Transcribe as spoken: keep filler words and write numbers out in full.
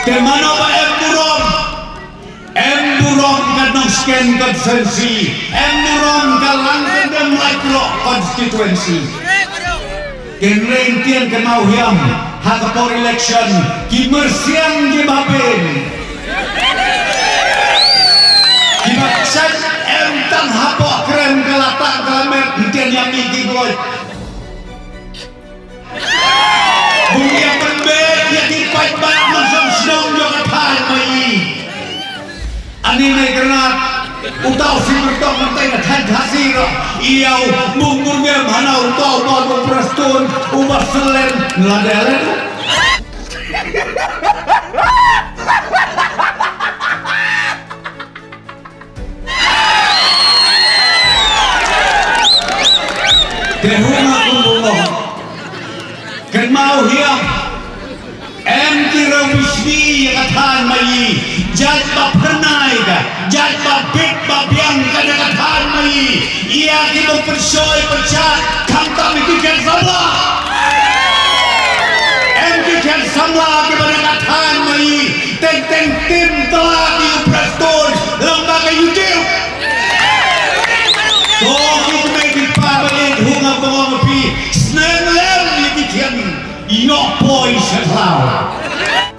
Te mano ba em burom? Em burom ka Nongshken constituency, em burom ka Langkyndem Laitloh constituency. Kin reng tiang ka Mawhiam ha ka por election, ki myrsiang ki babin. Ki ba chat em tang hapoh krem ka lata ka lamet, tiang ïa mi ki goj. Bun ïa pynbeit ïa ki paidbah nongshong shnong jong ka thaiñ Maiyi. Ani ne kyrnat uta u Sing Myrtong mynta ka thaiñ Khasi ruh. Ïa u bun bun ngem hana uta u Bah u Prestone u Bah Selen la dei le. Te huma kum bungong. Kynmaw hiam. Em ki rong bishni ïa ka thaiñ Maiyi. Jait ba phyrnai ka, jait ba bit ba biang ka da ka thaiñ Maiyi. Ïa ki bym pynshoi pynshah khamtam ïa ki khun samla. Em ki khun samla ki ba da ka thaiñ Maiyi. Teng teng tim tla ki u Prestone lang ba ka YouTube. Ko ki kmie ki kpa ba ïeit, huma bungong phi, snem lem ïa ki thiang, ïoh poi sha thlaw.